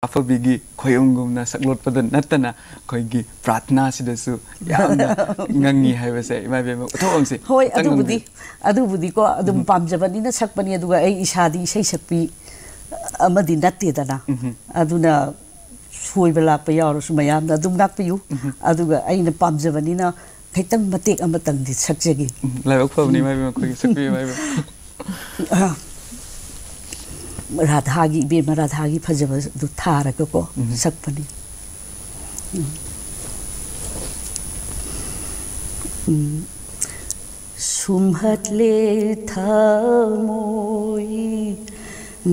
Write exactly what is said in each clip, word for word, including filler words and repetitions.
ꯑꯐꯕꯤꯒꯤ ꯈꯣꯌꯨꯝꯒꯨꯝꯅ ꯁꯛꯂꯣꯠꯄꯗ ꯅꯠꯇꯅ ꯑꯩꯈꯣꯏꯒꯤ ꯄ꯭ꯔꯥꯊꯅꯥꯁꯤꯗꯁꯨ ꯌꯥꯝꯅ ꯉꯪꯉꯤ ꯍꯥꯏꯕꯁꯦ ꯏꯃꯥ ꯏꯕꯦꯝꯃ ꯎꯠꯊꯣꯛꯐꯝꯁꯦ ꯍꯣꯏ, ꯈꯤꯇꯪ ꯑꯗꯨꯕꯨꯗꯤ, ꯉꯪꯕꯤꯌꯨ꯫ ꯑꯗꯨꯕꯨꯗꯤꯀꯣ, ꯑꯗꯨꯝ ꯎꯝ꯫ ꯄꯥꯝꯖꯕꯅꯤꯅ ꯁꯛꯄꯅꯤ, ꯑꯗꯨꯒ ꯑꯩ ꯏꯁꯥꯗꯤ ꯏꯁꯩ ꯁꯛꯄꯤ ꯑꯃꯗꯤ ꯅꯠꯇꯦꯗꯅ꯫ ꯎꯝ꯫ ꯑꯗꯨꯅ ꯁꯣꯏꯕ ꯂꯥꯛꯄ ꯌꯥꯎꯔꯁꯨ ꯃꯌꯥꯝꯅ ꯑꯗꯨꯝ ꯉꯥꯛꯄꯤꯌꯨ꯫ ꯎꯝ꯫ ꯑꯗꯨꯒ ꯑꯩꯅ ꯄꯥꯝꯖꯕꯅꯤꯅ ꯈꯤꯇꯪ ꯃꯇꯦꯛ ꯑꯃꯇꯪꯗꯤ ꯁꯛꯆꯒꯦ꯫ ꯎꯝ, ꯂꯥꯏꯕꯛ ꯐꯕꯅꯤ, ꯎꯝ꯫ ꯏꯃꯥ ꯏꯕꯦꯝꯃ, ꯑꯩꯈꯣꯏꯒꯤ ꯁꯛꯄꯤꯌꯨ, ꯏꯃꯥ ꯏꯕꯦꯝꯃ꯫ ꯑ, ꯔꯥꯙꯥꯒꯤ, ꯏꯕꯦꯝꯃ ꯔꯥꯙꯥꯒꯤ ꯐꯖꯕꯗꯨ ꯊꯥꯔꯒꯀꯣ, ꯎꯝ꯫ ꯁꯛꯄꯅꯤ꯫ ꯎꯝ꯫ ꯎꯝ꯫ ꯁꯨꯝꯍꯠꯂꯦ ꯊꯃꯣꯏ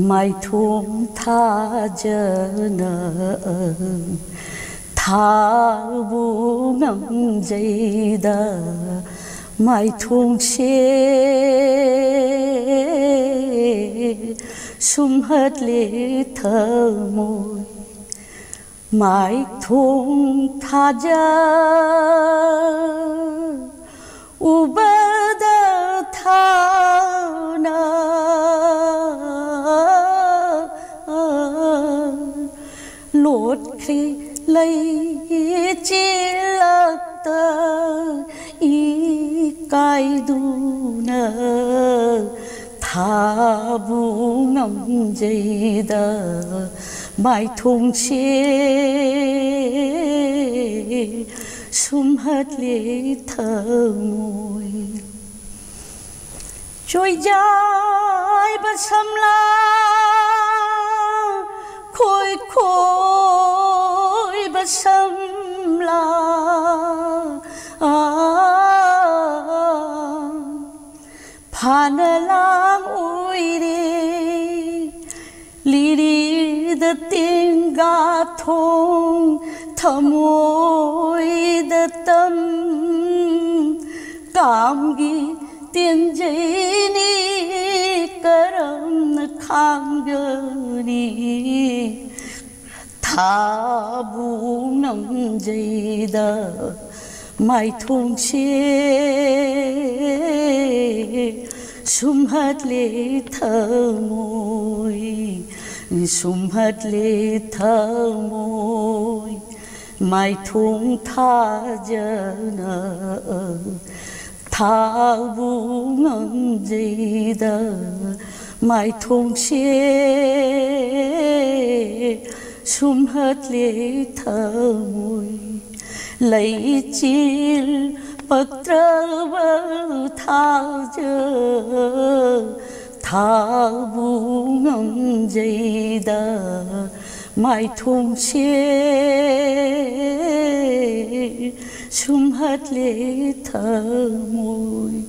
ꯃꯥꯏꯊꯣꯡ ꯊꯥꯖꯅ, ꯊꯥꯕꯨ ꯉꯝꯖꯩꯗ ꯃꯥꯏꯊꯣꯡꯁꯦ꯫ ꯁꯨꯝꯍꯠꯂꯦ ꯊꯃꯣꯏ ꯃꯥꯏꯊꯣꯡ ꯊꯥꯖ ꯎꯕꯗ ꯊꯥꯅ ꯂꯣꯠꯈ꯭ꯔꯦ ꯂꯩꯆꯤꯜꯂꯛꯇ ꯏꯀꯥꯏꯗꯨꯅ ꯊꯥꯕꯨ ꯉꯝꯖꯩꯗ ꯃꯥꯏꯊꯣꯡꯁꯦ ꯁꯨꯝꯍꯠꯂꯦ ꯊꯃꯣꯏ꯫ ꯆꯣꯏꯖꯥꯏꯕ ꯁꯝꯂꯥ, ꯈꯣꯏ ꯈꯣꯏꯕ ꯁꯝꯂꯥ, ꯑꯥ, ꯐꯥꯅ ꯂꯥꯡ ꯑꯣꯏꯔꯦ꯫ ꯂꯤꯔꯤꯗ ꯇꯦꯡꯒꯥ ꯊꯣꯡ, ꯊꯃꯣꯏꯗ ꯇꯝ ꯀꯥꯝꯒꯤ ꯇꯦꯟꯖꯩꯅꯤ꯫ ꯀꯔꯝꯅ ꯈꯥꯡꯒꯅꯤ? ꯊꯥꯕꯨ ꯉꯝꯖꯩꯗ ꯃꯥꯏꯊꯣꯡꯁꯦ ꯁꯨꯝꯍꯠꯂꯦ ꯊꯃꯣꯏ꯫ ꯁꯨꯝꯍꯠꯂꯦ ꯊꯃꯣꯏ ꯃꯥꯏꯊꯣꯡ ꯊꯥꯖꯅ, ꯊꯥꯕꯨ ꯉꯝꯖꯩꯗ ꯃꯥꯏꯊꯣꯡꯁꯦ꯫ ꯁꯨꯝꯍꯠꯂꯦ ꯊꯃꯣꯏ ꯂꯩꯆꯤꯜ ꯄꯛꯇ꯭ꯔꯕ ꯊꯥꯖ, ꯊꯥꯕꯨ ꯉꯝꯖꯩꯗ ꯃꯥꯏꯊꯣꯡꯁꯦ꯫ ꯁꯨꯝꯍꯠꯂꯦ ꯊꯃꯣꯏ꯫